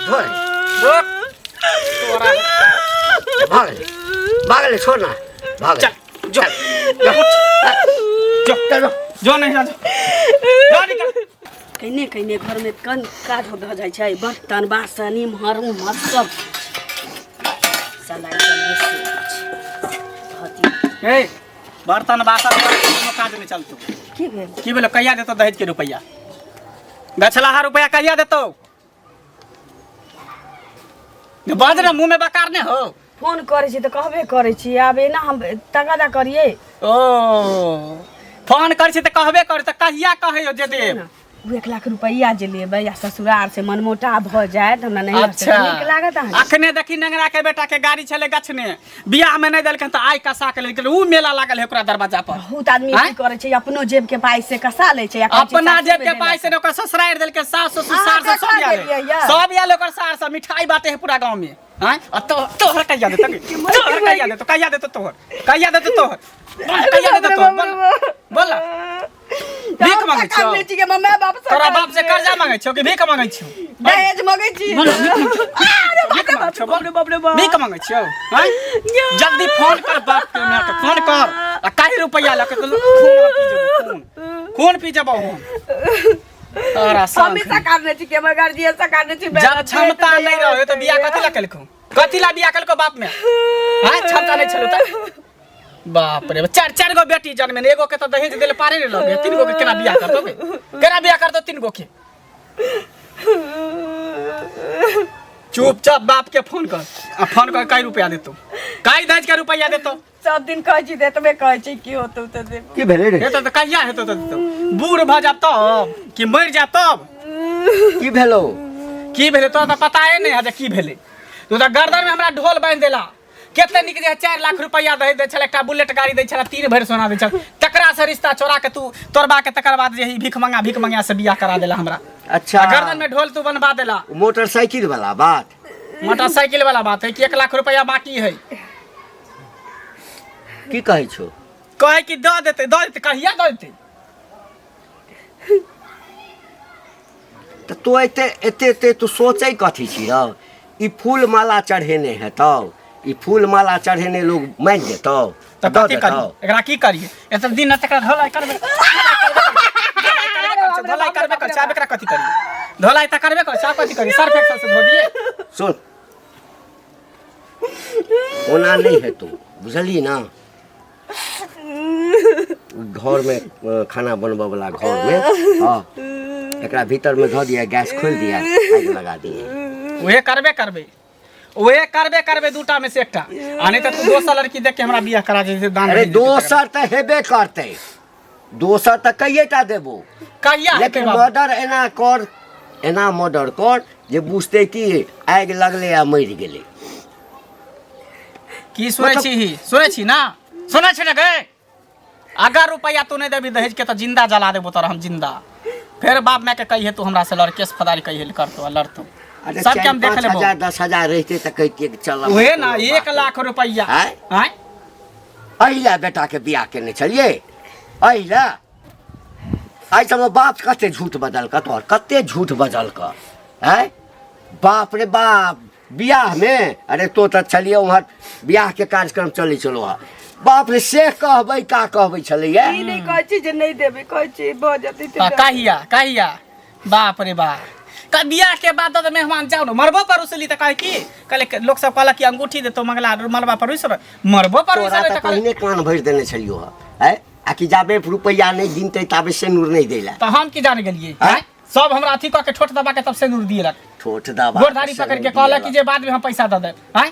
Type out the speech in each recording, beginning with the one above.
छोड़। रुक तोरा भाग ले, भाग ले, छोड़ ना, भाग ले। चल जो, चल, जो चल। जो, नहीं जा, जो जो, निकल। कने कने घरमे कन काज भऽ जाइ छै, बर्तन बासन इम्हर उम्हर सब साला एकदम बेसी छै। धऽ ए, बर्तन बासन कोनो काज नहीं चलतो। की भेल? की भेलो? कहिया देतो दहेज के रुपया? गछलाहा रुपया कहिया देतो? बाज ना, मुंह में बकार ने हो। फोन करै छी तऽ कहबे करै छी, आब एना हम तगादा करियै? ओ, फोन करै छी तऽ कहबे कर, तऽ कहिया कहै हो जे देब? ओ 1 लाख रुपैआ जे लेबै आ ससुरार से मनमोटा भऽ जायत हमरा नहि नीक लागत अहाँके? अखने देखी, नेंगरा के बेटा के गाड़ी छले गछने, बियाह में नहीं देलखिन तऽ आइ कसा के लेलखिन। ऊ मेला लागल है ओकरा दरवाजा पर। बहुत आदमी आँय? की करै छै, अपनो जेब के पाइ से कसा लै छै आ कहै छै अपना सासुर जेब मे के पाइ देलक। से ने, ओकर ससुरारि देलकै, सास ससुर अहाँ सार से सब देखा आयल देलियै है। यऽ। सब आयल, ओकर सार सब मिठाई बांटे है पूरा गांव में। आँय? आ तो तोहर कहिया देतौ? तोहर कहिया देतौ? कहिया देतौ तोहर? कहिया देतौ तोहर? बोल, कहिया देतौ तोहर? बोल, बोल। भीख मांगै छियौ? छियौ? छी मम्मी बाप से तोरा बाप से कर्जा मांगै छियौ कि भीख मांगै छियौ? दहेज मांगै छी। बोल, भीख मांगै छियौ? बोल, बाप रे बाप। भीख मांगै छियौ? आँय? जल्दी फोन कर बाप के, माय के फोन कर आ काहे रुपैया लऽ के तो खून पी जेबौ, खून खून पी जेबौ हम तोरा संग। हमेशा काटने छी के हमर गार्जियन से काटने छी। जब क्षमता नहीं रहे तो बियाह कथी ला केलको? कथी ला बियाह केलको बाप में? हाँ, क्षमता नहीं छलो त बाप रे, चार चार गो बेटी जन्मे, एगो के तो दहेज देले पारे नहीं लगे, तीन गो के केना बियाह करतो बे? केना बियाह करतो तीन गो के? चुपचाप बाप के फोन कर आ फोन कर, कई रुपया देतो, कई दहेज के रुपया देतो? सब दिन कहै छी देतबे, कहै छी की होतौ तऽ देबो। की भेलै रे? हेतो तऽ कहिया हेतो तऽ देतो? बूढ़ भऽ जाब तब कि मरि जाब तब? की भेलौ? की भेलै तोरा तऽ पताए नहि है जे की भेलै। तू तऽ गर्दन में हमरा ढोल बान्हि देला। कते नीक जे 4 लाख रुपया दहेज दै छलै, एकटा बुलेट गाड़ी दै छलै, 3 भरि सोना दै छलै, तकरा से रिश्ता चोरा के तू तोड़बा के तकर बाद जे ई भीख मंगा, भीख मंगा से बियाह करा देला हमरा। आ गर्दन में ढोल तू बनवा देला। मोटरसाइकिल वाला बात? मोटरसाइकिल वाला बात है कि 1 लाख रुपया बाकी है। की कहै छौ? कहे कि दऽ देतै, दऽ देतै, कहिया दऽ देतै? तऽ तू एते एते एते तू सोचै कथी छी रौ? ई फूल माला चढ़ेने हेतौ, ई फूल माला चढ़ेने लोग मानि जेतौ? तऽ दऽ कथी देतौ? करियै एकरा? की करियै? एते दिन तक धोलाई करबे, धोलाई करबे कर छै। आब एकरा कथी करियै? धोलाई तऽ करबे कर छै, आब कथी करियै? सर्फ एक्सेल से धो दियै? सुन, ओना नहि हेतौ, बुझलिही ना? घरमे खाना बनबऽ वाला घरमे, हँ, एकरा भीतरमे धऽ दिअ, गैस खोलि दिअ, आगि लगा दिअ। उहे करबे करबै, उहे करबे करबै, दूटा में से एकटा। आ नहीं तऽ तू दोसर लड़की देख के हमरा बियाह करा दे, दान अरे दे देतै। दोसर तऽ हेबे करतै, दोसर तऽ कइएटा देबो। कहिया हेतै? लेकिन बाबू? मर्डर एना कर, एना मर्डर कर जे बुझतै कि आगि लगलै आ मरि गेलै। की सुनै छी ही? सुनै छी ना? सुनै छी ना गे? अगर रुपया तू नहीं देबी दहेज के तऽ जिंदा जला देबो तोरा हम जिंदा। फेर बाप माय के कहिए तू हमरा से लड़, केस फदारी कहिए करतो आ लड़तो। अरे सबके हम देख 4-5 लेबो। हजार 10 हजार रहितै तऽ कहितियै कि चल। उहे ना, 1 लाख रुपया। आँय? आँय? एहि लए बेटाके बियाह केने छलियै, एहि लए? एहि सबमे बाप कते झूठ बजलक तोहर, कते झूठ बजलक? आँय, बाप रे बाप, बियाहमे अरे तो तऽ छलियै उम्हर, बियाहके कार्यक्रम चलै छलौ हँ, बाप रे, से कहबै का कहबै छलैया। ई नहि कहै छी जे नहि देबै, कहै छी भऽ जेतै तऽ आ कहिया, कहिया? बाप रे बाप, का बियाह के बाद तऽ मेहमान जाओ ने मरबो पर उसली तऽ कहे की कहले, लोक सब कहलक कि अंगूठी देतो मंगला, मरबा पर उसर, मरबो पर तोरा उसर तऽ तऽ कहले। पहिने कान भरि देने छलियौ हँ, आँय, आ कि जाबे रुपैआ नहि गिनतै ताबे सेनुर नहि दै लए। तऽ हम की जान गेलियै? आँय? आँय? सब हमरा अथी कऽ के ठोठ दबा के तब सिंदूर दिएलक। ठोठ दबा गोरधारी पकड़ के कहलक कि जे बाद में हम पैसा दऽ देब। आँय,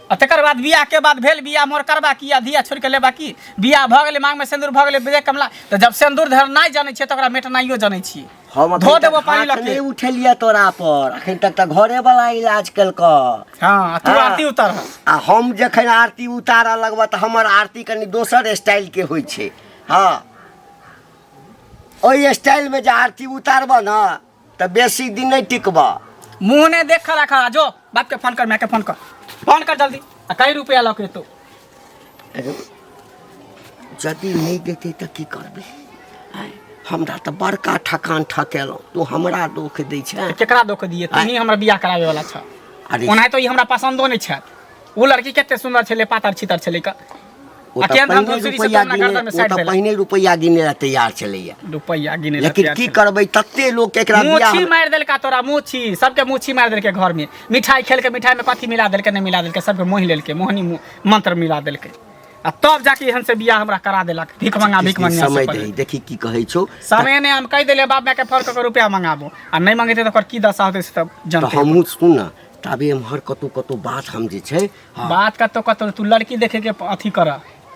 आ तकर बाद बियाह के बाद भेल बियाह मोर करबा की आ धिया छोड़ि के लेबा की? बियाह भऽ गेलै, मांग में सिंदूर भऽ गेलै विजय कमला। तऽ जब सिंदूर धरनाइ जानै छियै तऽ ओकरा मेटनाइयो जानै छियै। हम धो अखन देबो तक पानी हाथ लऽ के। नहि उठेलियै तोरा पर, अखन तक तऽ घरे वाला इलाज केलक। हँ, तू हाँ। आरती उतर। आ हम जखन आरती उतारऽ लगबऽ तऽ हमर आरती कनि दोसर स्टाइल के होइ छै। हँ, ओहि स्टाइलमे जे आरती उतारबऽ ने तऽ बेसी दिन नहि टिकबऽ। मुँह ने देख, खड़ा खड़ा जो बाप के फोन कर, माय के फोन कर, फोन कर जल्दी आ कई रुपया लऽ के एतौ। अरे, यदि नहि देतै तऽ की करबै? आँय, हमरा तऽ बड़का ठकान ठकेलहुँ, तू हमरा दोख दै छै। केकरा दोख दिए? तू ही हमरा बियाह करावे वाला छ। अरे ओनाहितो तो ई हमरा पसंदो नहीं छै। ओ लड़की कते सुंदर छलै, पातर छितर छलै का। ओ आ तऽ केहन पहिने धन-धनसुरी से रुपैआ तो अपना गिने गर्दन में ओ साटि तऽ देलक। पहिने रुपैआ गिने ला तैयार छलैया। रुपैआ गिने ला लेकिन तैयार की छलै। करबै, तते लोक एकरा बियाह मोछी मारि देलका तोरा, मोछी सबके मोछी मारि देलकै। घर में मिठाई खेलके मिठाई में कथी मिला देलकै नहि मिला देलकै, सबके मोहि लेलकै, मोहनी मंत्र मिला देलकै आ तब जाके एहन से बियाह हमरा करा देलक। भीख मंगा, भीख मंगा समय दही, देखी की कहै छौ। समय नहि, हम कहि देलियै बाप माय के फोन कऽ के रुपया मंगाबो, आ नहि मंगेतै तऽ ओकर की दशा होतै से तऽ तऽ जानते। हमहूँ सुन ने, ताबे एम्हर कतहु कतहु बात हम जे छै। हाँ। बात कतौ कतौ, तू लड़की देखे के अथी कर,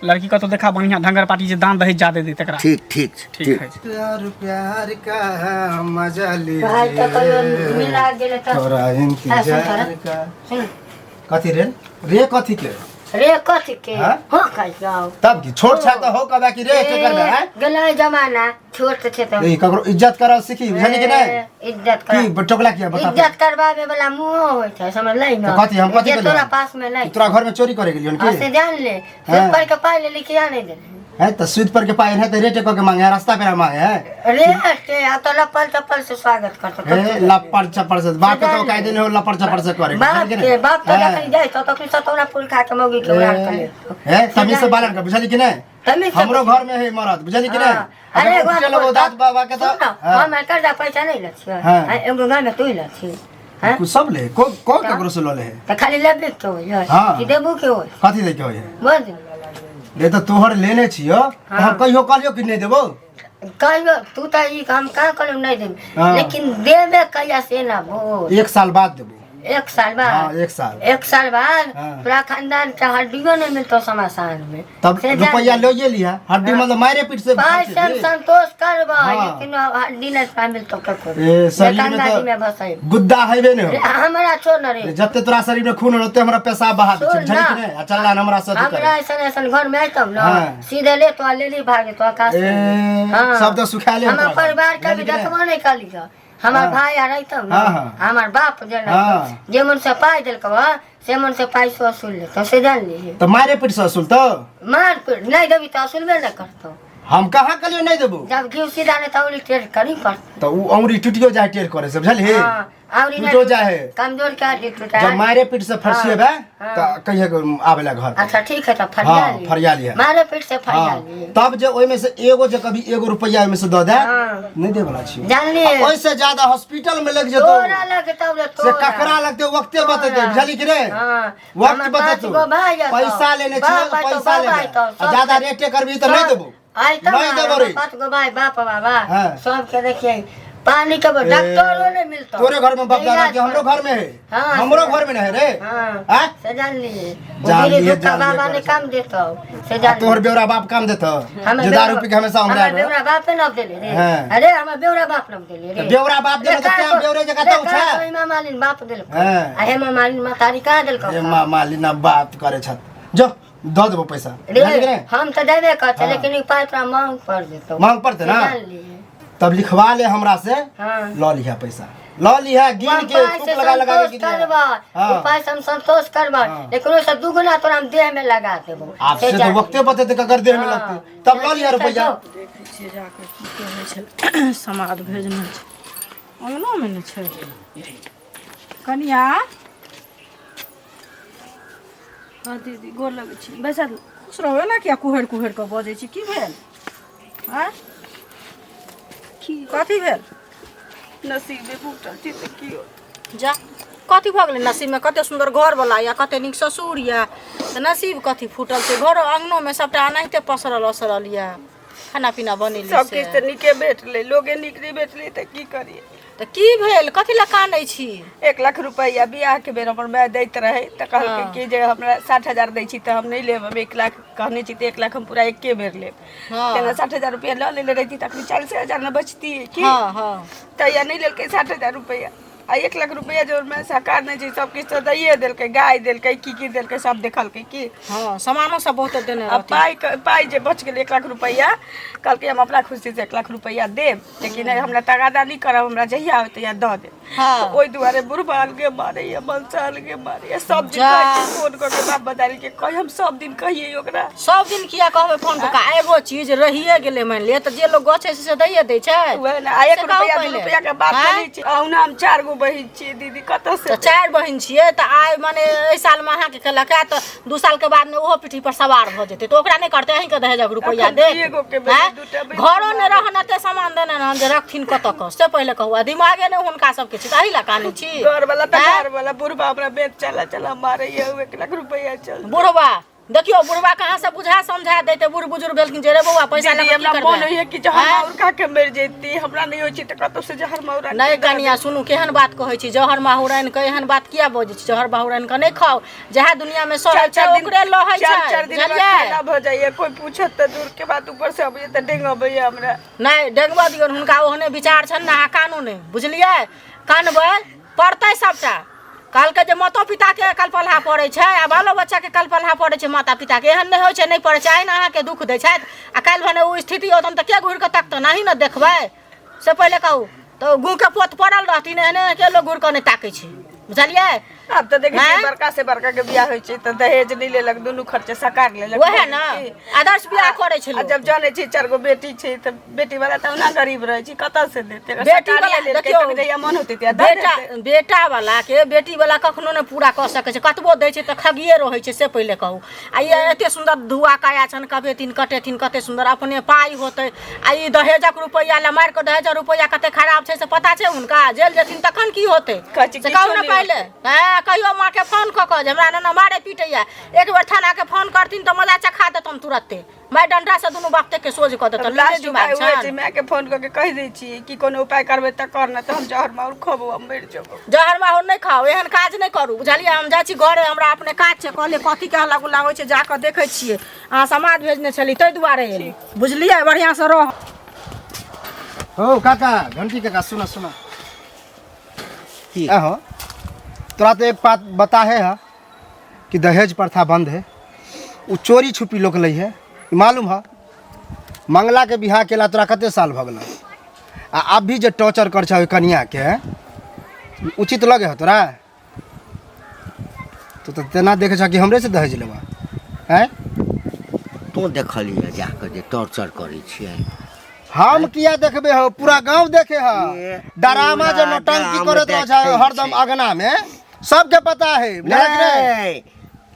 लड़की कतौ देखा बढ़िया ढंगर पार्टी जे दान दहेज जादे दे तकरा। ठीक ठीक छै, ठीक ठीक है। प्यार प्यार का मजा भाई तो कहियो लीजिए, मिला गेलै तऽ थोड़ा इंतजार का। सुन। कथी रे रे, कथी के रे? कथी के? हाँ? हाँ, कहि जाओ। तब की छोट छा तऽ हो कबा की रे के करबे हैं? गेलै जमाना, छोट छै तऽ। ए, ककरो इज्जत करल सीखी, बुझली कि नहीं? ए, इज्जत कर की टोकला किया बता? इज्जत करवावे वाला मुंह होइ छै, समझलै न? तऽ कथी हम कथी जे केलियै? तोरा पास में नहीं। तोरा घर में चोरी करे गेलियन हाँ, की? से जान ले। हाँ। पर के पाइ ले लिखिया नहीं देले। है तऽ सूद पर के पाइ है तऽ रेटे कऽ के मांगे है, रास्ता पेरा मांगे है। रे के आ तो लपल चप्पल से स्वागत करतो। हे, लपड़ चपड़ से बाप के तो कायदे नहीं हो लपड़ चपड़ से करे, बाप बुझली कि के नहीं? बाप तो हाँ। जखन जाइ तो तखन सतौना फूल खा के मौगी के उड़ान कर ले। हे, तमीज से बालन कर, बुझली कि नहीं? तमीज से। हमरो घर में है मरद, बुझली कि नहीं? हाँ। अरे अगर एगो उपटे लगो दाँत बाबा के सुन तो न, हाँ। हम कर्जा पैसा नहीं लै छियै। हाँ। हाँ, एगो गाय में तू लै छी। हाँ? कुछ सब ले को को ककरो से ल ले है। तऽ खाली लेबे के होइ है हाँ। कि देबू के होइ? कथी दे के होय है? बोल दे। रे तऽ तोहर लेने छियो तऽ हम कहियो कहलियो कि नहीं देबो? कहियो तू तऽ ई हम कहाँ कहलियो नहीं देबे। हाँ। लेकिन देबे कहिया से ना बोल। एक साल बाद देबो। एक साल बाद? हाँ, एक साल। एक साल बाद? हाँ। तोरा खानदान के हड्डियो नहीं मिलतो शमशान में। तब से जान रुपया ले। ले लिया, हड्डी मतलब मारे पीट से पाइ से हम संतोष करबो। हाँ। लेकिन हड्डी नहीं तोरा मिलतो ककरो। ए, शरीर में गंगा जी में तो भसै गुद्दा हेबे नहीं रे, हो। हमरा छोड़ न रे। जते तोरा शरीर में खून होते हमरा पेशाब बहा दे छै, सुन बुझली ना। कि नहीं? आ चल ना हमरा से अथी हमरा करे। ऐसन ऐसन घर में आइतब न। हाँ। सीधे ले तो लेली भागे तो आकाश ए, में। सब तऽ सुखायले हमर होतौ। परिवार के भी बुझली कि नहीं? देखबो नहीं कली हमर हाँ। भाई आर अइतब न। हाँ, हाँ। हमर बाप जे हाँ। जे मन से पाइ देलकौ हँ, से मन से पाइ से वसूल लेतौ, से जान लीहे। तऽ मारे पीट से वसूल तो मार पीट नहीं देबी तऽ वसूलबे नहीं करतौ। हम कहाँ कहलियो नहीं देबो? जब घी सीधा नहीं तऽ उली टेढ़ करी पड़तौ। तऽ उ औंरी टूटियो जाए टेढ़ करे से, बुझलही? हाँ, और इन्हें टूटो जाए। कमजोर के हड्डी टूटा। जब मारे पीट से फरसिएबे हाँ। तऽ कहिए आबेला घर पर। अच्छा ठीक है, तऽ फरिया हाँ, ली। फरिया लिहे। मारे पीट से फरिया हाँ, ली। तब जे ओहिमे से एगो जे कभी एगो रुपैया ओहिमे से दऽ दे। हाँ। नहीं दे वाला छियै। जानलियै? आ ओहिसे ज्यादा हॉस्पिटल में लग जेतौ। तोरा लगतौ रे, से तोरा। ककरा लगते वक्ते बतेतै, तोरा। बुझली कि रे? हाँ। वक्त हमर पाँच बतेतौ। गो भाइ हतौ। पैसा लेने छियै बाप तऽ हतौ, पैसा बाबा लेबै। हतौ, आ सब ज्यादा रेटे करबही तऽ नहीं देबौ। आइ तब नहीं देबौ रे। पाँच गो भाइ बाप बाबा। हाँ। सबके देखिए पानी के डॉक्टरो नहीं मिलतो। तोरे घर में बाप दादा इलाज के हमरो घर में है। हाँ, हमरो घर में नहीं है रे। हाँ। आँ? से जान लिए। जान लिए, दुखा जान लिए बाबा ने करे। काम देतो से आ जान। तोहर बेवरा बाप काम देतो हमर जे दारू पी के हमेशा हमरा हमर बेवरा बापे न देले रे। हाँ। अरे हमर बेवरा बाप न देले रे। तऽ बेवरा बाप देले तऽ तें बेवरे जकाँ तौ छै। हेमा मालिन बाप देलको। हाँ। आ हेमा मालिन महतारी कहाँ देलको? हे माँ मालिना बात करे छत, जो दऽ देबो पैसा, रे बुझली कि नहि? हम तऽ देबे करते। हाँ। लेकिन ई पाइ तोरा मांग पड़ जेतौ। मांग पड़तै ना? से जान लिए। तब लिखवा ले हमरा से। हाँ। लऽ लिहा पैसा, लऽ लिहा गिन के उपाय थूक से लगा लगा के संतोष गिन लिहा। करबा। हाँ। उपाय से हम संतोष करबा। हाँ। लेकिन ओहिसँ दुगुना तोरा हम देह में लगा देबो। आब से तऽ वक्ते बतेतै ककर देह में हाँ। लगतै, तब लऽ लिहा रुपैआ। देखै छियै जाकऽ की कहै छै, समाद भेजने छै, अङ्गनामे ने छै कनिया। हँ दीदी, गोर लगै छी, बैसल। खुश रहू। एना किया कुहरि कुहरि कऽ बजै छी? की भेल? आँय, की कथी भेल? नसीबे फूटल छै तऽ की होत? जा, कथी भऽ गेलै नसीबमे? कते सुन्दर घरवला यऽ, कते नीक ससुर यऽ, तऽ नसीब कथी फूटल छै? घरो अङ्गनोमे सभटा एनाहिते पसरल असरल यऽ, खाना पीना बनेली सब से। किछु तऽ नीके भेटलै, लोगे नीक नहि भेटलै तऽ की करियै? तऽ की भेल? कथी लए कानै छी? 1 लाख रुपैआ बियाहके बेर हमर माय दैत रहै तऽ कहलकै कि जे हमरा 60,000 दै छी तऽ हम नहि लेब, हम 1 लाख कहने छी तऽ 1 लाख हम पूरा एके बेर लेब। तेना 60,000 रुपैआ लऽ लेने रहिती तऽ अखनी 40,000 ने बचती की? हँ हँ तहिया नहि लेलकै 60,000 रुपैआ। आ 1 लाख रुपैआ जो मैं सरकार नहि छै, सब किछु तऽ दैये देलकै, गाय देलकै, की की देलकै सब देखलकै की। हँ, सामानो सब बहुते देने आ रहथिन। पाइ जे बचि गेलै 1 लाख रुपैआ, कहलकै हम अपना खुशीसँ 1 लाख रुपैआ देब, लेकिन हमरा तगादा नहि करब, हमरा जहिया होतै तहिया दऽ देब। तऽ ओहि दुआरे बुढ़बा अलगे मारैया, मनसा अलगे मारैया। सब दिन जा। कहै छी फोन कऽ के बाप बदारी के कहि, हम सब दिन कहियै ओकरा। सब दिन किया कहबै फोन कऽ के? एगो चीज रहिए गेलै मानि लिअ तऽ जे लोग गछै छै से दैए दै छै। वएह ने, आ एक से कहू रुपैआ दू पहिले। रुपैआ के बात आँय? करै छी। अहुना हम चारि गो बहिन छियै दीदी, कतऽ से तऽ चारि बहिन छियै तऽ आइ माने एहि सालमे अहाँके केलक है तऽ 2 सालके बादमे ओहो पीठी पर सवार भऽ जेतै तऽ ओकरा नहि करतै? अहीँके दहेजक रुपैआ अखन देत? दुइए गो के भेलै, आँय? दूटा बहिन घरो नहि रहन एते सामान देने रहन जे रखथिन कतऽ कऽ, से पहिले कहू। आ दिमागे नहि हुनका सबके छै तऽ एहि लए कानै छी? घर वाला तऽ आँय? घर वाला बुढ़बा हमरा बेच चला चला मारैया ओ 1 लाख रुपैआ चल। बुढ़वा देखियौ, बुढ़वा कहाँ से बुझा समझा देते? बूढ़ बुजुर्ग भेलखिन जे रे बौआ, पैसा दीदी लऽ कऽ की हमरा करबै? मन होइया कि जहर आँय? माहुर खा के मरि जैती। हमरा नहि होइ छै तऽ कतौ से जहर माहुर आनि नहि के दऽ कनिया, सुनू, केहन बात कहै छी? जहर माहुर आनि कऽ एहन बात किया बजै छी? जहर माहुर आनि कऽ नहि खाउ। जएह दुनिया मे सड़ै चार छै चार दिन ओकरे लहै चार छै, चार दिन हमरा बुझलियै? खाना भऽ जाइया, कोइ पूछत तऽ दूर के बात, ऊपर से अबैया तऽ डेंग अबैया हमरा। नहि डेंगबऽ दियौन हुनका, ओहने विचार छनि ने। अहाँ कानू नहि, बुझलियै? कानबै पड़तै सबटा। कहलकै जे मातो पिताके कलपलहा पड़ै छै आ बालो बच्चाके कलपलहा पड़ै छै माता पिताके। एहन नहि होइ छै नहि पड़ै छै। आइ ने अहाँके दुःख दै छथि आ काल्हि भने ओ स्थिति औतनि तऽ के घुरि कऽ तकतनि? अहीं ने देखबै, से पहिले कहू तऽ। गूँहके पोत पड़ल रहथिन, एहने के लोक घुरि कऽ नहि ताकै छै, बुझलियै? आब तऽ देखै छियै आँय? बड़का से बड़का के बियाह होइ छै तऽ दहेज नहि लेलक, दुनू खर्चे सकार लेलक। वएह ने आदर्श बियाह करै छै आ लोक। जब जानै छै चारि गो बेटी छै तऽ बेटी वाला तऽ ओना गरीब रहै छै, कतऽ से देतै? अगर बेटी सरकारिये वाला लेलकै देखियौ तऽ जहिया मन होतै तहिया दऽ बेटा देतै। बेटा वाला के बेटी वाला कखनो नहि पूरा कऽ सकै छै। कतबो दै छै तऽ खगिए रहै छै, से पहिले कहू। आ ई एते सुन्दर धुआ काया छनि, कबेथिन कटेथिन कते सुन्दर, अपने पाइ होतै आ ई दहेजक रुपैआ लए मारि कऽ। दहेजक रुपैआ कते खराब छै से पता छै हुनका? जेल जेथिन तखन की होतै? कहै छै से किछो कहू ने नहि। पहिले। हँ, कहियो माँके फोन कऽ कऽ जे हमरा एना मारै पीटैया। एक बेर थानाके फोन करथिन तऽ मजा चखा देतनि, तुरत्ते मारि डंडा से दुनू बाप के सोझ कऽ देतनि। लास्ट नीके उपाय दिमाग उएह छै। छनि। मायके फोन कऽ के कहि दै छियै कि कोनो उपाय करबै तऽ कर, नहि तऽ हम जहर माहुर खेबो आ मरि जेबो। जहर माहुर नहि खाउ, एहन काज नहि करू, बुझलियै? हम जाइ छी घरे, हमरा अपने काज छै। कहलियै कथीके हल्ला गुल्ला होइ छै, जाकऽ देखै छियै। अहाँ समाद भेजने छली ताहि दुआरे एली, बुझलियै? बढ़िआँसँ रह। हो काका, घंटी काका, सुना सुना। की? अहो तोरा तो एक बात बता है हा कि दहेज प्रथा बंद है। उ चोरी छुपी लोक लै है, ई मालूम है? मंगला के बियाह केला तोरा कते साल भऽ गेल आ अब भी जे टॉर्चर कर छह ओहि कनिया के, उचित लगे है तोरा? तू तऽ तेना देखे छह कि हमरे से दहेज लेबा हैं। तू देखलियै जाकऽ जे टॉर्चर करै छियै? हम किया देखबे हो? पूरा गांव देखे है। ये डरामा जे पूरा नौटंकी गाम करैत रह छै देखै हरदम छै। अगना में, सबके पता है, बुझलक कि नहि? नहि,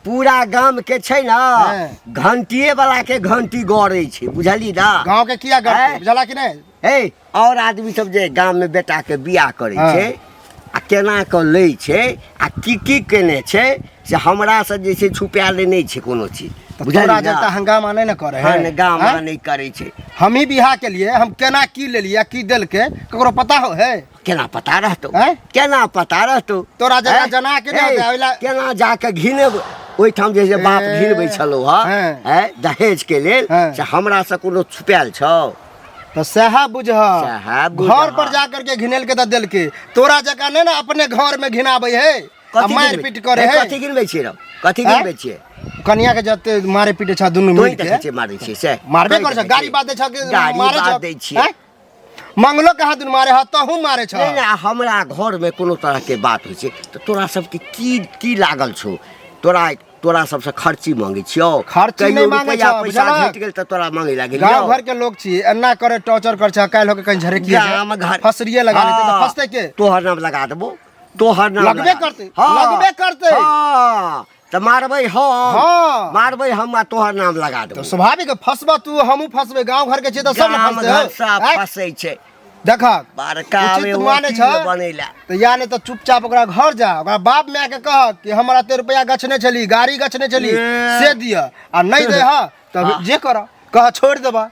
पूरा गाम के छै ने घंटिए वाला के घंटी गड़ै छै, बुझली ना? गांव के किया गड़तै? हैं? बुझला कि नहि? हे, और आदमी सब जे गाम में बेटा के बियाह करै छै आ केना कऽ लै छै आ की की केने छै, से हमरा से जे छै छुपायल नहि छै कोनो चीज। तऽ बुझली तोरा ना? जगह हंगामा नहि ने करे है। हंगामा हैं? नहि करै छै। हम ही बियाह के लिए हम केना की लेलिए, की देलके, ककरो पता हो है? केना पता रहतौ? हैं? केना पता रहतौ? तोरा जगह हैं? जना के नहि हे, होतै, ओहिला- केना जाके घिनेब ओहिठाम जे छै बाप ए, घिनबै छलौ हँ हैं। हैं, दहेज के लेल। हैं। से हमरा से कोनो छुपायल छौ? तो सएह बुझह। सएह बुझह। घर पर जा करके घिनेल के तऽ देलके, तोरा जकाँ नहि ने अपने घर में घिनाबै है आ कथी मारि गिनबै? पीट करे हे, है। कथी गिनबै छियै रौ? कथी हैं? गिनबै छियै? कनिया के जते मारे पीटे छ दुनू तोही मिल देखै के। छियै मारै छियै से? मारबे तोही करे छ, देखै गाड़ी छियै। बात दै छ कि गाड़ी मारे बात छ? दै छियै। हैं? मंगलो कहाँ दिन मारे ह, तहू मारे छ। नहि नहि, हमरा घरमे कोनो तरहके बात होइ छै तऽ तोरा सबके की की लागल छौ? तोरा तोरा सबसँ खर्ची मांगै छियौ? खर्ची कहियो नहि मांगै रुपैआ छौ, पैसा बुझलक? घटि गेल तऽ तोरा मांगै लागल? गाँव घर के लोग छी, एना करे टॉर्चर कर छ, काल्हि होके कहीं झरकिए गाम घर फसरिए लगा लेतै तऽ हाँ, फसतै के? तोहर नाम लगा देबो, तोहर नाम लगबे करतै, लगबे करतै। हाँ, तऽ मारबै हम। मारबै हम आ तोहर नाम लगा तऽ देबो। स्वाभाविक है, फसबा तू, हमहूँ फसबै। गाँव घर के छियै तऽ सब ने गाम फसतै घर हौ। सब आँय? फसै छै। देखक बड़का उचित आबे माने वकील छ बनैला। तऽ या नहि तऽ चुपचाप ओकरा घर जा, ओकरा बाप माय के कह कि हमरा एते रुपया गछने छली, गाड़ी गछने छली, ए। से दिअ। आ नहि दे ह तऽ जे कर कह, छोड़ि देबा।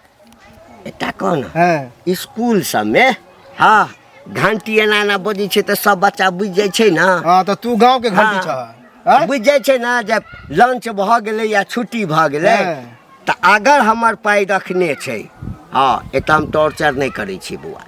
एकटा कह ने। हँ। स्कूल सबमे हँ घंटी एना एना बजै छै तऽ सब बच्चा बुझि जाइ छै ने? हँ, तऽ तू गाँव के घंटी छह, आँय? बुझि जाइ छै ने जे लंच भऽ गेलै या छुट्टी भऽ गेलै? तऽ अगर हमर पाइ रखने छै, हँ, एतऽ हम टॉर्चर नहि करै छी बौआ।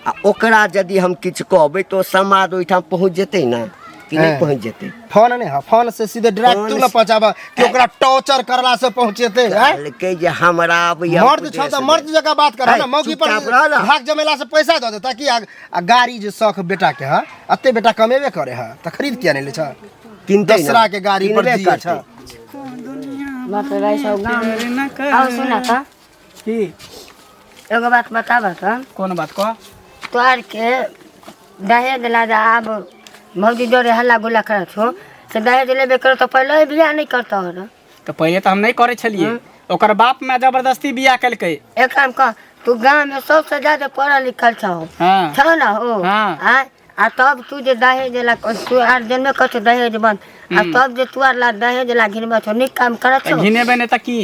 आ ओकरा यदि हम किछु कहबै तऽ ओ समाद ओहिठाम पहुँच जेतै ने कि नहि हैं। पहुँच जेतै फोन नहीं है फोन से सीधे डायरेक्ट फोन तू न से- पहुंचाबा कि ओकरा टॉर्चर करला से पहुंचेते हैं कहलकै जे हमरा आबैया मर्द छौ उपदेश तऽ मर्द दे। जकाँ बात कर है, ना मौगी पर चुपचाप रह ना। भाग जमेला से पैसा दऽ देता कि आ गाड़ी जे शौक बेटा के है अते बेटा कमेबे करे है तऽ खरीद किया नहीं ले छ किनतै ना। दोसरा के गाड़ी पर किनबे जिए करतै। छ बाप रे भाई सब गाँव में आओ सुना था की एगो बात बताबऽ तऽ कोन बात कह तोहर के दहेज ला जे आब भौजी जोरे हल्ला गुल्ला करै छौ से दहेज लेबे करो तऽ पहिले ही बियाह नहि करतौ रऽ तऽ पहिले तऽ हम नहि करै छलियै ओकर बाप माय जबरदस्ती बियाह केलकै एक काम कर तू गाँव में सबसे ज्यादा पढ़ल लिखल छौ हाँ छौ ना हो हाँ। आँय आ तब तू जे दहेज ला तू आर जनमे कहै छौ दहेज बंद आ तब जे तू आर ला दहेज ला घिनबै छौ नीक काम करत तऽ छौ घिनेबै नहि तऽ की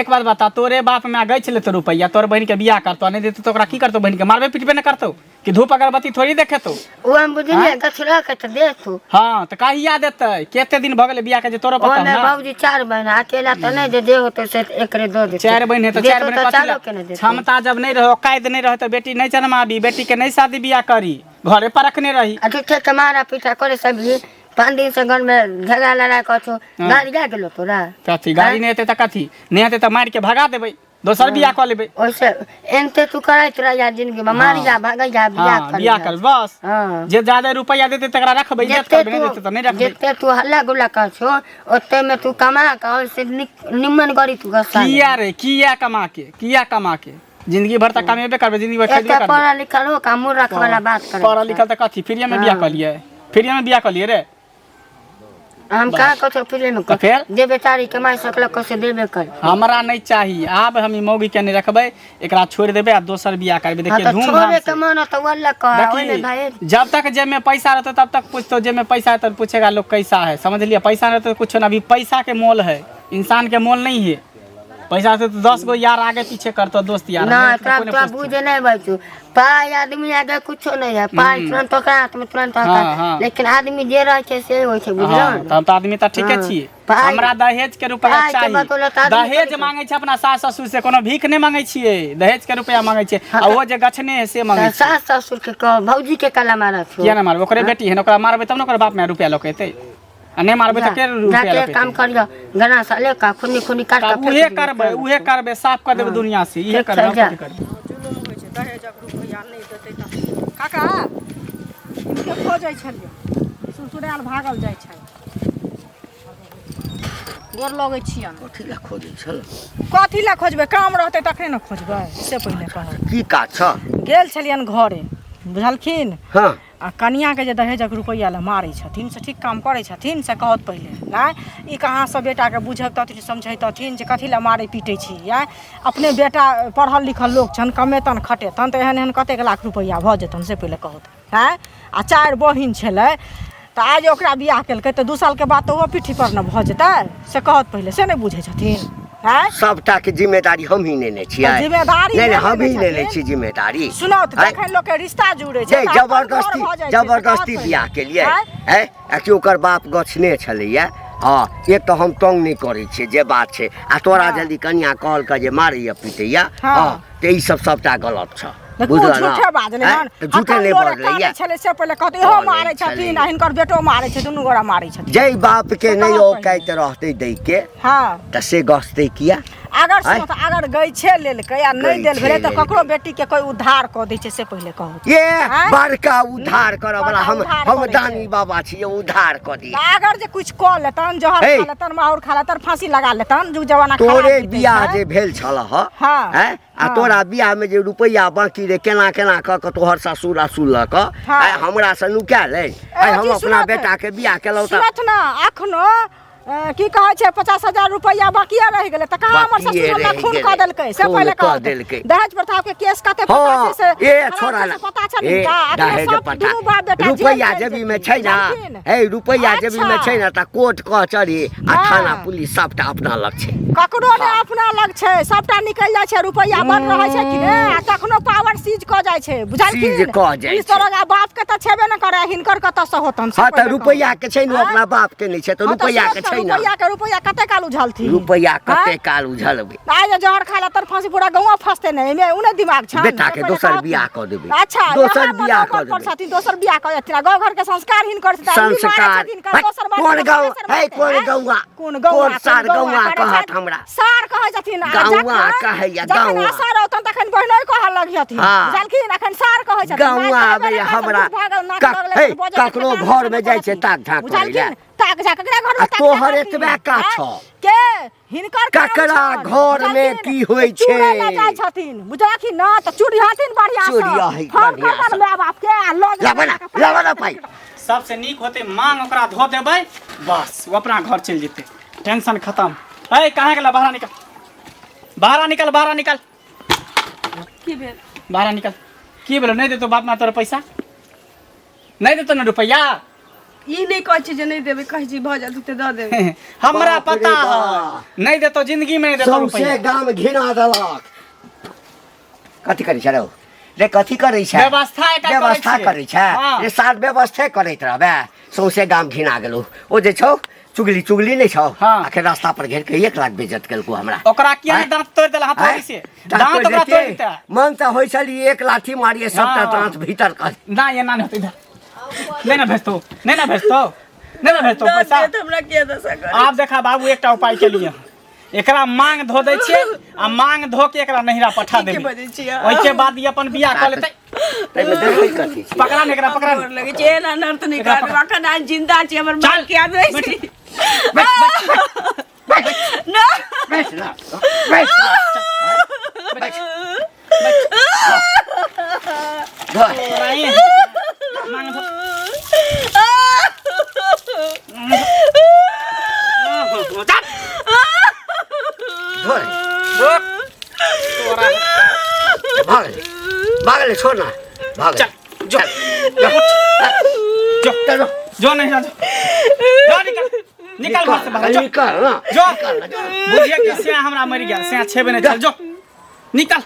एक बात बता तोरे बाप माय गछि लेतौ रुपैआ तोर बहिन के बियाह करतौ नहि देतौ तऽ ओकरा की करतौ बहिन के मारबे पिटबे नहि करतौ कि धूप अगरबत्ती थोड़ी देखेतौ ओ हम बुझलियै गछला के तऽ दे तू हाँ तऽ कहिया देतै कते दिन भऽ गेलै बियाह के जे तोरो पता ओमे ना बाबूजी चार बहन अकेला तऽ नहि जे जे होतै से एकरे दऽ देतै चारि बहिन है तऽ चारि देतौ बहिन तऽ कथी चारो ला? के ने देतौ क्षमता जब नहि रहै औकात नहि रहै तऽ बेटी नहि जनमाबी बेटी के नहि शादी बियाह करी घरे पर रखने रही आ झूठे के मारा पीटा करे सब भी पाँच दिन से घर में झगड़ा लड़ाई कर छौ गाड़ी जा गेलो तोरा कथी गाड़ी नहि हेतै तऽ कथी नहि हेतै तऽ मारि के भगा देबै दोसर बियाह कऽ लेबै ओइसे एनते तू करैत रह जा जिंदगी में मार जा भागै जा बियाह हाँ कर बियाह कर बस हाँ जे ज्यादा रुपैआ देतै तकरा रखबै इज्जत जते करबै नहि देतै तू तऽ नहि रखबै जते तू हल्ला गुल्ला कर छो ओते में तू कमा के ओइसे निमन गरी तू घसा ले। किया रे किया कमा के किया कमा के जिंदगी भर तक कमेबे करबै जिंदगी भर एते खैबे करबै पढ़ल लिखल हो का मुँह रख वाला बात करे पढ़ल लिखल तऽ कथी फ्रीए में बियाह कऽ लियै फ्रीए में बियाह कऽ लियै रे हम कहाँ कथो फिरे में तऽ फेर जे बेचारी कमाई सकलक से देबे कर हमरा नहीं चाही आब हम ई मौगी के नहीं रखबै एकरा छोड़ि देबै आ दोसर बियाह करबै हाँ देखिए तो धूमधाम छोड़े से के मन तो वल्ला कह ओइमे देखी भाई जब तक जेब में पैसा रहता तब तक पूछतो जेब में पैसा है तो पूछेगा लोग कैसा है समझ लिया पैसा नहीं रहता तो कुछ ना अभी पैसा के मोल है इंसान के मोल नहीं है पैसा से तो 10 गो यार आगे पीछे करतो दोस्त यार ना नहीं तो तोरा कोई नहीं तोरा पूछतो। बुझे नहीं बैठू पाइ आदमी आगे कुछो नहीं है पाइ तुरंत ओकरा हाथ में तुरंत हाँ, होता हाँ। लेकिन आदमी जे रहे छै से होइ छै बुझलौ हाँ, तऽ हम तऽ आदमी तऽ ठीके हाँ। छियै पाइ- हमरा दहेज के रुपया पाइ के चाही बदौलत आदमी दहेज थोड़ी मांगे छै अपना सास ससुर से कोनो भीख नहि मांगे छियै दहेज के रुपया मांगे छियै आ ओ जे गछने है से मांगे तऽ छियै सास ससुर के कह भौजी के कला मारत छौ किया नहि मारबै ओकरे बेटी है ने ओकरा मारबै तब ने ओकर बाप माय रुपया लऽ के एतै आ नहि मारबै तऽ के रुपया जाके लऽ के काम एतै करियो गना सा ले का खुनी खुनी काट तब के उहे करबै उहे करबै साफ कऽ देबै दुनिया से इहे ठीक करबै छै, और जा। कथी करबै जुलुम होइ छै दहेजक रुपैआ नहि देतै तऽ काका हिनके खोजै छलियै सुरसुरायल भागल जाइ छै गोर लगै छियनि कथी लए खोजै छल कथी लए खोजबै काम रहतै तखने ने खोजबै से पहिले कहू की काज छ गेल छलियनि घरे बुझलखिन हँ आ कनिआँके जे दहेजक रुपैआ लए मारै छथिन से ठीक काम करै छथिन से कहत पहिले नहि ई कहाँसँ बेटाके बुझबतथिन समझैतथिन जे कथी लए मारै पीटै छी आँय अपने बेटा पढ़ल लिखल लोक छनि कमेतनि खटेतनि तऽ एहन एहन कतेक लाख रुपैआ भऽ जेतनि से पहिले कहत आँय आ चारि बहिन छलै तऽ आइ जे ओकरा बियाह केलकै तऽ 2 सालके बाद तऽ ओहो पीठी पर ने भऽ जेतै से कहत पहिले से नहि बुझै छथिन आँय सबटा के जिम्मेदारी हम ही नेने छियै तऽ जिम्मेदारी नहि नहि नहि हम ही लेने नेने छथिन। छी जिम्मेदारी सुनत आँय? जखन लोकके रिश्ता जुड़ै छै जे तऽ अपन घर जबरदस्ती भऽ जाइ छै, से कहत जबरदस्ती पहिले। बियाह केलियै आँय? हैं आ कि ओकर बाप गछने छलैया हँ एक तऽ हम तंग नहि करै छियै जे बात छै आ तोरा जल्दी कनिया कहलकै जे मारैया पीटैया हँ। हँ तऽ ई सब सबटा गलत छ देखू बुझल ने? झूठे बाजलै आँय? हन तऽ झूठे अखन नहि लोरे बजलैया कानै छलै से पहिले कहतै इहो कानै मारै छथिन छलै। आ हिनकर बेटो मारै छै दुनू गोरा मारै छथिन जै बाप के से नहि कहत औकाइत रहतै दै के हँ तऽ से गछतै किया अगर आँय? सुनत अगर गैछे लेलकै आ नहि देल गैछे भेलै तऽ लेलकै। ककरो बेटी के कोई उद्धार कऽ दै छै से पहिले कहू ये आँय? बड़का उद्धार करऽ वाला बड़का हम उद्धार हम करै छै। दानी बाबा छियै उद्धार कऽ दियै तऽ अगर जे कुछ कऽ लेतन जहर हे। खा लेतन माहुर खा लेतन फांसी लगा लेतन जुग जमाना खराब तोरे बीतै बियाह छै। जे भेल छल ह हँ। हैं आ हँ। तोरा बियाह में जे रुपैआ बाकी रे केना केना कऽ के तोहर ससुर असुलक हँ। आइ हमरा से नुकायल अइ आइ हम जी, अपना सुनत। बेटा के बियाह केलहुँ तऽ सुनत ने अखनो की कहै छै 50,000 रुपैआ बाकिए रहि गेलै तऽ कहाँ हमर बाकिए ससुर हमरा रहि खून गेलै। कऽ देलकै से खून पहिले कऽ कहत देलकै। दहेज प्रथा के केस कते पता हँ छै से ए खराब छोड़ा छै ना से पता छै ए हिनका अखनो दहेज सब प्रथा दुनू बाप बेटा जेल रुपैआ चलि जेबी में जेथिन, छै ना बुझलखिन? हे रुपैआ जेबी में अच्छा। छै ना तऽ कोर्ट कचहरी आ हँ। थाना पुलिस सबटा अपना लग छै ककरो ने अपना लग छै सबटा निकलि जाइ छै रुपैआ बड़ रहै छै कि ने आ तखनो पावर सीज कऽ जाइ छै बुझलखिन सीज कऽ जाइ पुलिस छै। दरोगा बाप के तऽ छेबे ने करे हिनकर कतऽ से होतन से हँ तऽ पहिले कहू। रुपैआ के छै ने आँय? अपना बाप के नहि छै तऽ हँ तऽ रुपैआ सुनत के तऽ छै छै ना। रुपैया के रुपैया कते काल उझलथिन? रुपैया कते आँय? काल उझलबै? आइ जे जहर खा लेतन फांसी, पूरा गाँव फंसते ने। एहिमे उने दिमाग छन। बेटा के रुपैया दोसर कहत- बियाह कऽ देबै। अच्छा, दोसर यहाँ बियाह मनोबल कऽ पर देबै। छथिन, दोसर बियाह कऽ देथिन। आ गाँव घर के संस्कार हिनकर छै, तऽ आदमी मारै संस्कार छथिन, कर दोसर कोन मरतै, गाँव तेसर है मरतै, कोन आँय? गौआ? कोन गौआ? कोन सार गौआ करै कहत छथि? हमरा? सार कहै छथिन। आ गौआ जखन- कहैया, जखन गौआ। असर औतन तखन बहिनोइ कहऽ लगिहथिन। हाँ। बुझलखिन? अखन सार कहै छथिन। गौआ मारि कहबै आबैया ने, हमरा। भऽ गेल, नाक लगलै, हे, बजै छथिन, ककरो कान घरमे जाइ छै छथिन। ताक झाँक करै लए। बुझलखिन? ताक झाँक ककरा घरमे आ ताक झाँक तोहर करथिन? एतबे का आँय? छौ? के हिनकर काम ककरा छनि, घरमे बुझलखिन? की होइ छै? चूड़े लऽ जाइ छथिन, बुझलखिन न? तऽ चूड़िहथिन बढ़िआँ सँ। चूड़ियही फोन बढ़िआँ करबनि सँ। माय बापके आ लऽ जेतनि लाबऽ ना, अहाँके। लाबऽ ना पाइ। सबसे नीक होते मांग ओकरा धो देबै, बस ओ अपना घर चलि जेतै, टेंशन खत्म। ए कहाँ गेला? बाहर निकल, बाहर निकल, बाहर निकल। की भेल? बाहर निकल। की भेलो? नहि देतो बाप माँ तोरा पैसा? नहि देतो ने रुपैआ? ई नहि कहै छी जे नहि देबै, कहै छी भऽ जायत तऽ दऽ देबै। हमरा बाप रे पता बाप। है, नहि देतो, जिंदगी में नहि देतो सौंसे रुपैआ। गाम घिना देलक। कथी करै छै रौ? रे कथी करै छै? व्यवस्था एकर करै व्यवस्था छियै। करै छै? हाँ। रे सार, व्यवस्थे करैत रहबे, सौंसे गाम घिना गेलौ। ओ जे छौ चुगली, चुगली नहि छौ? हाँ। आखिर रास्ता पर घेर के 1 लाख बेइज्जत केलको हमरा। ओकरा किया आँय? नहि दाँत तोड़ि देला हथौड़ी आँय? से? दाँत दाँत ओकरा तोड़ि तोड़ि देतियै? देतै। मन तऽ होइ छल ई एक लाठी मारिए सबटा हाँ। दाँत भीतर कर। ना, एना नहि होतै। इधर नहि ने भेजतौ, नहि ने भेजतौ, नहि ने भेजतौ दऽ पैसा। देत हमरा, किया दशा करै? आब देखा बाबू, एकटा उपाय के लिए एकरा मांग धो दै छियै आ मांग धो के एकरा नहिरा पठा ठीके देबै। बजै छियै। ओहिके बाद ई अपन बियाह कऽ लेतै। ताहिमे देखै कथी छियै? पकड़ा ने एकरा, पकड़ा गोर ने। लगै छै, एना अनर्थ नहि एकरा करब। अखन अहाँ जिंदा छी, हमर चल। माँ के याद रहै छै। ना। बैठ ना, बैठ ना, बैठ। धर। नहीं, मांग धो। चल। धर। रोक। तोरा भाग ले, भाग ले, छोड़ ना, भाग ले। चल, जो। चल, जो। चलो। जो नहीं, जो जो, निकल, निकल घर से बाहर, जो। निकल ना। जो। निकल ना, जो। बुझिए कि सिया हमरा मरि गेल, सिया छेबे नहीं। चल, जो, निकल।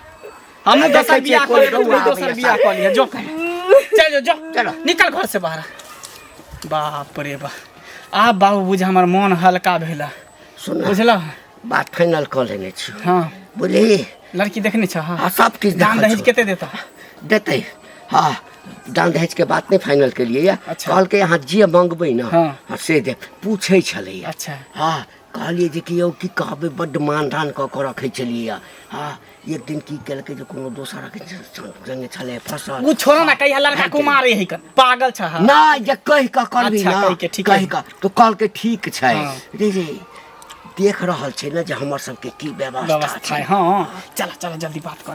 हम आ, दोसर देखै छियै बियाह कोन कऽ लेबै, गौआ तू दोसर आबैया बियाह साथ। कऽ लिहे। जो, चल जो, जो। चलो। निकल घर से बाहर। बाप रे बाप, आब बाबू बुझ हमर मोन हल्का भेला। सुन ना, बुझल? बात फाइनल कऽ लेने छी। हाँ। बुझली? लड़की देखने छ? हाँ। हाँ, सब किछु दान देखल दहेज छौ। कते देता? देतै। हाँ, दान दहेज के बात नहि फाइनल केलियै या। अच्छा। कहलकै अहाँ जे मंगबै ने, हाँ। हाँ, से दे। पूछै छलैया। अच्छा। हाँ, कहलियै जे कि यौ, की कहबै, बड्ड मान दान कऽ कऽ रखै छलियै। हाँ, एक दिन की केलकै जे कोनो दोसरक संगे छलै फसल। उ छोड़ो ना, कहिया लड़का कुमार है कन पागल छ। हाँ। नहि, जे कहि कऽ करबी अच्छा, ना। कहि के ठीक कहि है। कऽ तो कहलकै ठीक छै। हाँ। रे रे, देख रहल छै ने जे हमर सबके की व्यवस्था व्यवस्था छै। है। हाँ, चला चला, जल्दी बात कर।